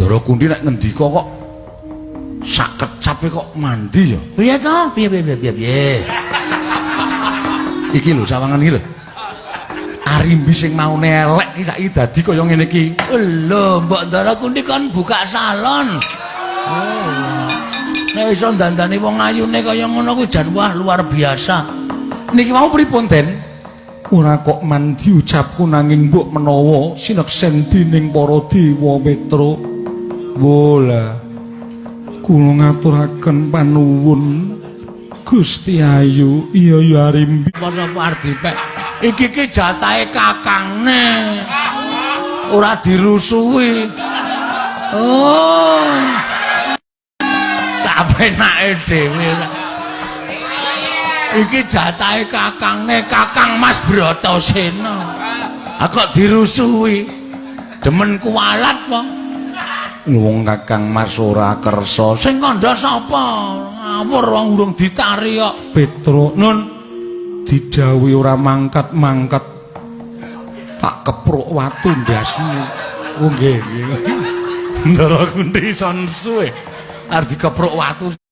Ndara Kunthi nek ngendika kok sak kecape kok mandi ya. Piye to? Piye piye piye piye? Iki lho sawangan iki lho. Arimbi sing maune elek iki saiki dadi kaya ngene iki. Lho, Mbok Ndara Kunthi kon buka salon. Oh. Nek iso dandani wong ayune kaya ngono kuwi jan wah luar biasa. Niki mau pripun, Den? Ora kok mandi ucapku nanging mbok menawa sineksen dening para dewa Petruk. Wola. Kula ngaturaken panuwun Gusti Ayu. Iya ya Arimbi. Para Ardipek. Iki ki jatahe kakangne. Ora dirusuhi. Oh. Sapenake dhewe. Iki jatahe kakangne, Kakang Mas Bratasena. Ah kok dirusuhi. Demen kualat po. Wong Kakang Mas ora kersa. Sing kandha sapa? Ngawur wong urung ditari kok. Petruk nun didhawuhi ora mangkat-mangkat. Tak kepruk watu ndasmu. Oh nggih. Ndara Kunthi son suwe. Arep dikepruk watu.